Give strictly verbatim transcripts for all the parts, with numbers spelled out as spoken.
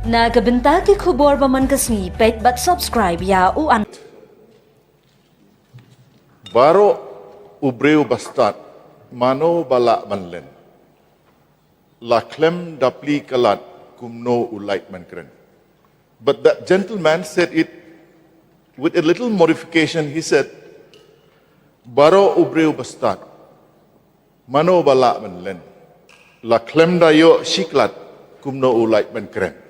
Na ka bynta ki khubor ba man ka sngi, peit bad subscribe ïa u an. Baroh u briew ba stad, mano ba lah ban len. La khlem da plie ka lad, kumno u lait ban kren. But that gentleman said it with a little modification. He said, baroh u briew ba stad, mano ba lah ban len. La khlem da ïoh shi klad, kumno u lait ban kren.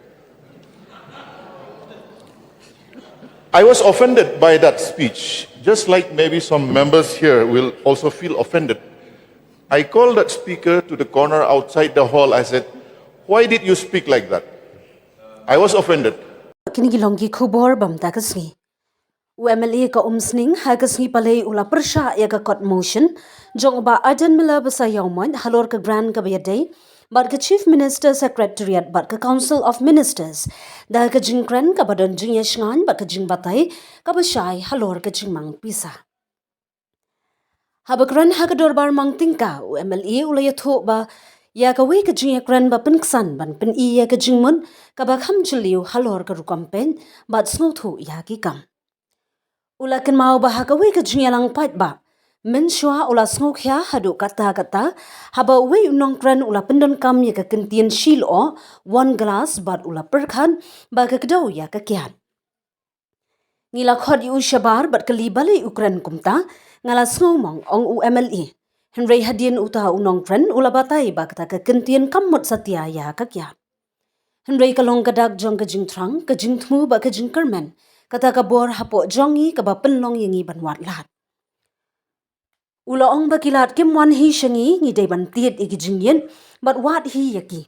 I was offended by that speech, just like maybe some members here will also feel offended. I called that speaker to the corner outside the hall. I said, why did you speak like that? I was offended. Kine ki long ki khubor ba mynta ka sngi. U M L A ka Umsning ha ka sngi Palei u la pyrshah ïa ka court motion jong u Bah Ardent Miller Basaiawmoit halor ka grant kaba ïadei bad ka Chief Minister Secretariat bad ka Council of Ministers da ka jingkren kaba don jingïashngaiñ bad ka jingbatai kaba shai halor ka jingmang pisa. Haba kren ha ka dorbar mang tyngka, u M L A u la ïathuh ba ïa kawei ka jingïakren ba pynksan ban pyni ïa ka jingmut kaba kham jylliew halor ka rukom peit bad sngewthuh ïa ki kam. U la kynmaw ba ha kawei ka jingïalang paidbah, mynshuwa u la sngewkhia haduh katta katta haba uwei u nongkren u la pyndonkam ïa ka kyntien shi lyoh, wine glass, bad u la pyrkhat ba ka kdew ïa ka kiad. Ngi la khot ïa u shabar bad kylli balei u kren kumta, nga la sngewmong, ong u M L A. Hynrei hadien uta u nongkren u la batai ba kata ka kyntien kam mut satia ïa ka kiad. Hynrei ka long ka dak jong ka jingthrang, ka jingthmu bad ka jingkyrmen, kata ka bor hapoh jong ngi kaba pynlong ïa ngi ban wad lad. U la ong ba ki lad kim wan hi sha ngi, ngi dei ban tied ïa ki jingïeit bad wad hi ïa ki.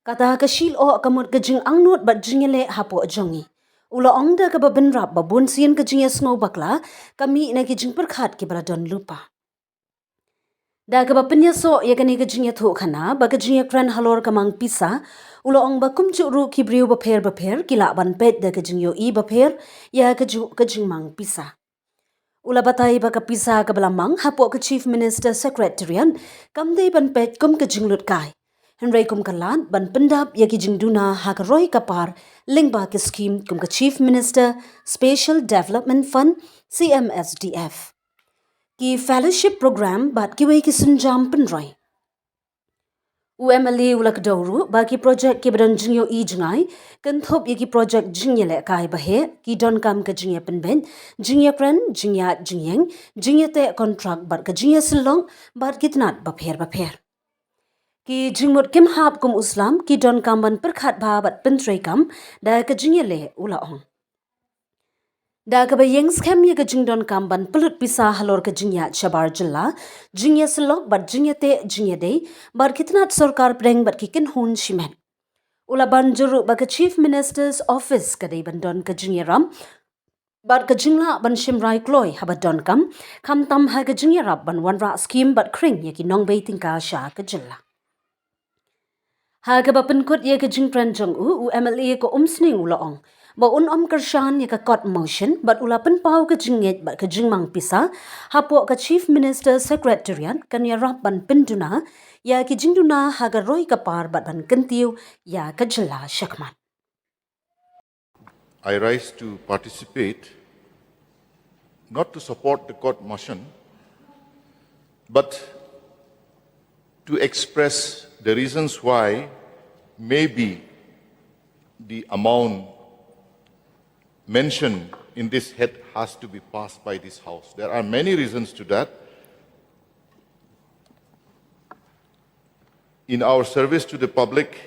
Kata ka shi lyoh ka mut ka jingangnud bad jingïaleh hapoh jong ngi. U la ong da kaba bynrap ba bunsien ka jingïasngew bakla ka mih na ki jingpyrkhat kiba la don lypa. Da kaba pynïasoh ïa kane ka jingïathuhkhana ba ka jingïakren halor ka mang pisa, u la ong ba kumjuh ruh ki briew bapher bapher ki lah ban peit da ka jingïohi bapher ïa kajuh ka jingmang pisa. U la batai ba ka pisa kaba la mang hapoh ka Chief Minister Secretariat kam dei ban peit kum ka jinglutkai, hynrei kum ka lad ban pyndap ïa ki jingduna ha ka roi ka par lyngba ki skhim kum ka Chief Minister Special Development Fund, C M S D F, ki fellowship program bad kiwei ki sienjam pynroi. U M L A u la kdew ruh ba ki projek kiba don jingïohi jngai, kynthup ïa ki projek jingïalehkai baheh, ki donkam ka jingïapynbeit, jingïakren, jingïaid jingïeng, jingïateh kontrak bad ka jingïasyllok bad ki tnat bapher bapher. Ki jingmut kim hap kum u slam, ki donkam ban pyrkhat bha bad pyntreikam da ka jingïaleh, u la ong. Da kaba ïeng skhem ïa ka jingdonkam ban pynlut pisa halor ka jingïaid shabar jylla, jingïasyllok bad jingïateh jingïadei bad ki tnat sorkar pdeng bad ki kynhun shimet, u la ban jur ruh ba ka Chief Minister's Office ka dei ban don ka jingïarap bad ka jinglah ban shim rai kloi haba donkam, khamtam ha ka jingïarap ban wanrah skhim bad khring ïa ki nongbei tyngka sha ka jylla. Ha kaba pynkut ïa ka jingkren jong u, u M L A ka Umsning u la ong ba un ym kyrshan ïa ka court motion bad u la pynpaw ka jingngeit bad ka jingmang pisa hapoh ka Chief Minister Secretariat kan ïarap ban pynduna ïa ki jingduna ha ka roi ka par bad ban kyntiew ïa ka jylla shakhmat. I rise to participate, not to support the court motion, but to express the reasons why maybe the amount mentioned in this head has to be passed by this House. There are many reasons to that. In our service to the public,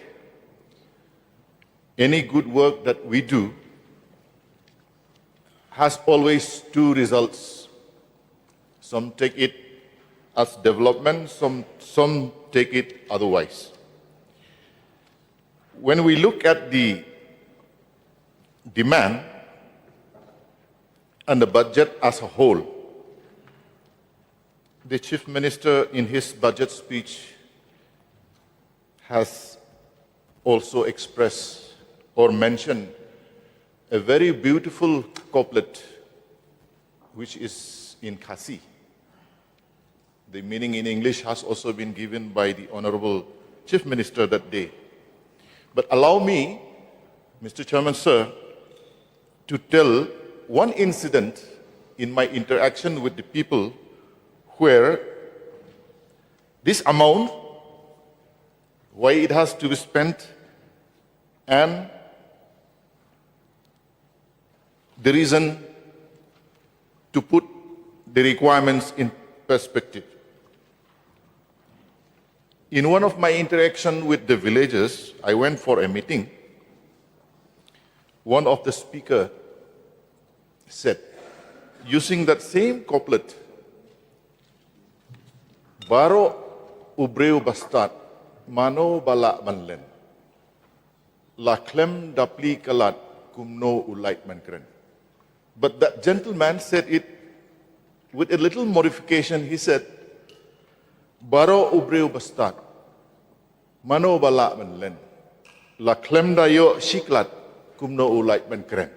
any good work that we do has always two results. Some take it as development, some, some take it otherwise. When we look at the demand and the budget as a whole, the Chief Minister, in his budget speech, has also expressed or mentioned a very beautiful couplet which is in Khasi. The meaning in English has also been given by the Honorable Chief Minister that day. But allow me Mister Chairman, sir, to tell one incident in my interaction with the people where this amount, why it has to be spent, and the reason to put the requirements in perspective. In one of my interaction with the villagers, I went for a meeting. One of the speaker said, using that same couplet, "Baroh u briew ba stad, mano ba lah ban len. La khlem da plie ka lad, kumno u lait ban kren." But that gentleman said it with a little modification. He said, "Baroh u briew ba stad, mano ba lah ban len. La khlem da ïoh shi klad, kumno u lait ban kren."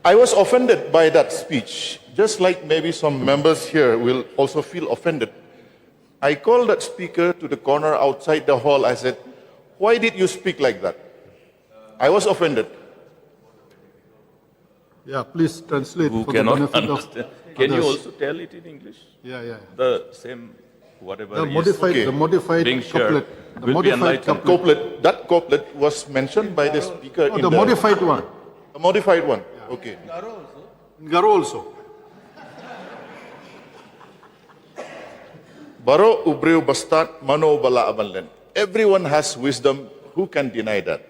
I was offended by that speech, just like maybe some members here will also feel offended. I called that speaker to the corner outside the hall. I said, "Why did you speak like that?" I was offended. Yeah, please translate Who for cannot the benefit understand. Of Can you others. Also tell it in English? Yeah, yeah. The same, whatever. The Is modified, Okay. The modified being couplet. Shared The will be modified Enlightened. Couplet. Couplet, that couplet was mentioned by the speaker. Oh, In the modified one. A modified one. Okay. Garo also. Baroh u briew ba stad, mano ba lah ban len. Everyone has wisdom. Who can deny that?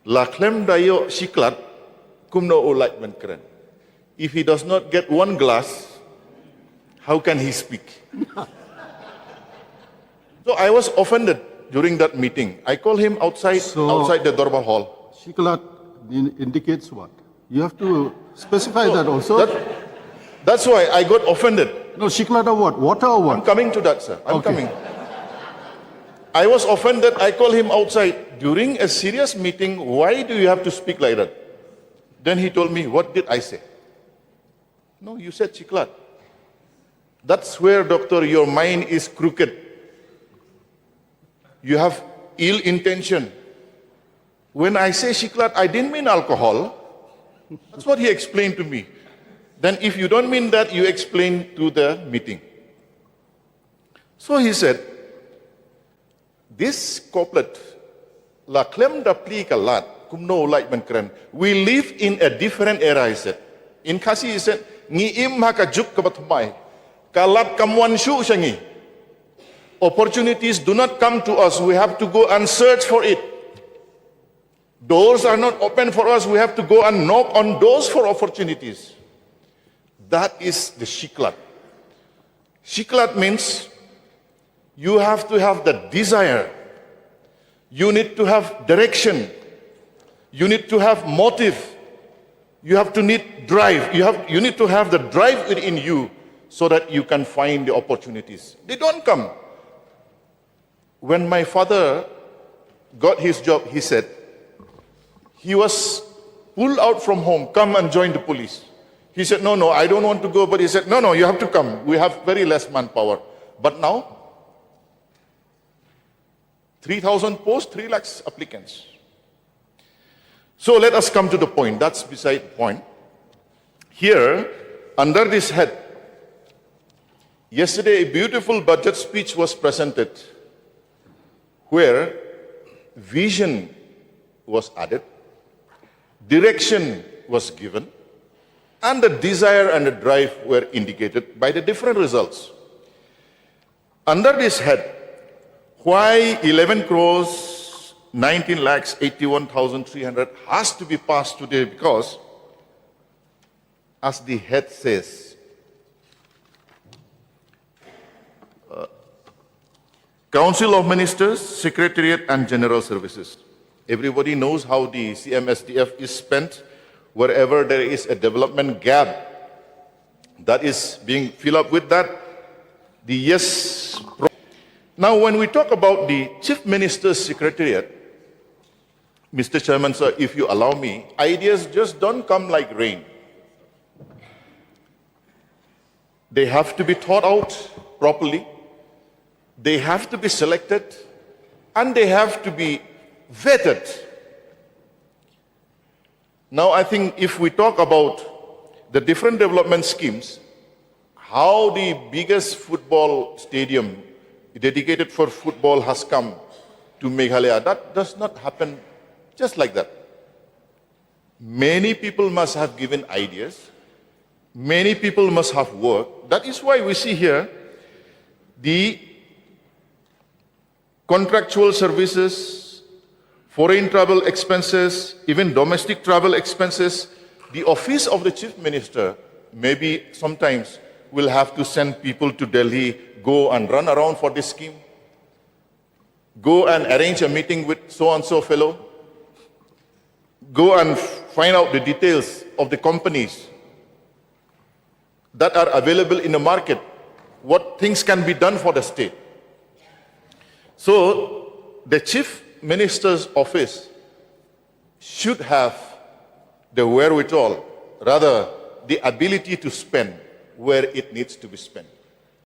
La khlem da ïoh shi klad, kumno u lait ban kren. If he does not get one glass, how can he speak? So I was offended during that meeting. I called him outside, So- outside the Dorbar Hall. Shi klad in- indicates what? You have to specify that also. That- that's why I got offended. No, shi klad or what? Water or I'm what? Coming to that, sir. I'm Okay. Coming. I was offended. I called him outside. During a serious meeting, why do you have to speak like that? Then he told me, "What did I say?" "No, you said shi klad." That's where, doctor, your mind is crooked. You have ill intention. When I say shi klad, I didn't mean alcohol. That's what he explained to me. Then if you don't mean that, you explain to the meeting. So he said, "This couplet, la khlem da plie ka lad, kumno u lait ban kren. We live in a different era," he said. In Khasi, he said, "Ngi im ha ka juk kaba thymmai. Ka lad kam wan shuh sha ngi. Opportunities do not come to us. We have to go and search for it. Doors are not open for us. We have to go and knock on doors for opportunities." That is the shi klad. Shi klad means you have to have the desire. You need to have direction. You need to have motive. You have to need drive. You have, you need to have the drive within you so that you can find the opportunities. They don't come. When my father got his job, he said, he was pulled out from home, "Come and join the police." He said, "No, no, I don't want to go." But he said, "No, no, you have to come. We have very less manpower." But now, three thousand posts, three lakhs applicants. So let us come to the point. That's beside the point. Here, under this head, yesterday a beautiful budget speech was presented where vision was added, direction was given, and the desire and the drive were indicated by the different results. Under this head, why eleven crores nineteen lakhs eighty-one thousand three hundred has to be passed today? Because, as the head says, uh, Council of Ministers, Secretariat and General Services. Everybody knows how the C M S D F is spent. Wherever there is a development gap that is being filled up with that, the yes. Pro- now, when we talk about the Chief Minister's Secretariat, Mister Chairman, sir, if you allow me, ideas just don't come like rain. They have to be thought out properly. They have to be selected. And they have to be vetted. Now, I think if we talk about the different development schemes, how the biggest football stadium dedicated for football has come to Meghalaya, that does not happen just like that. Many people must have given ideas. Many people must have worked. That is why we see here the contractual services, foreign travel expenses, even domestic travel expenses. The office of the chief minister, maybe sometimes will have to send people to Delhi, go and run around for this scheme, go and arrange a meeting with so and so fellow, go and find out the details of the companies that are available in the market, what things can be done for the state. So the chief minister's office should have the wherewithal, rather, the ability to spend where it needs to be spent.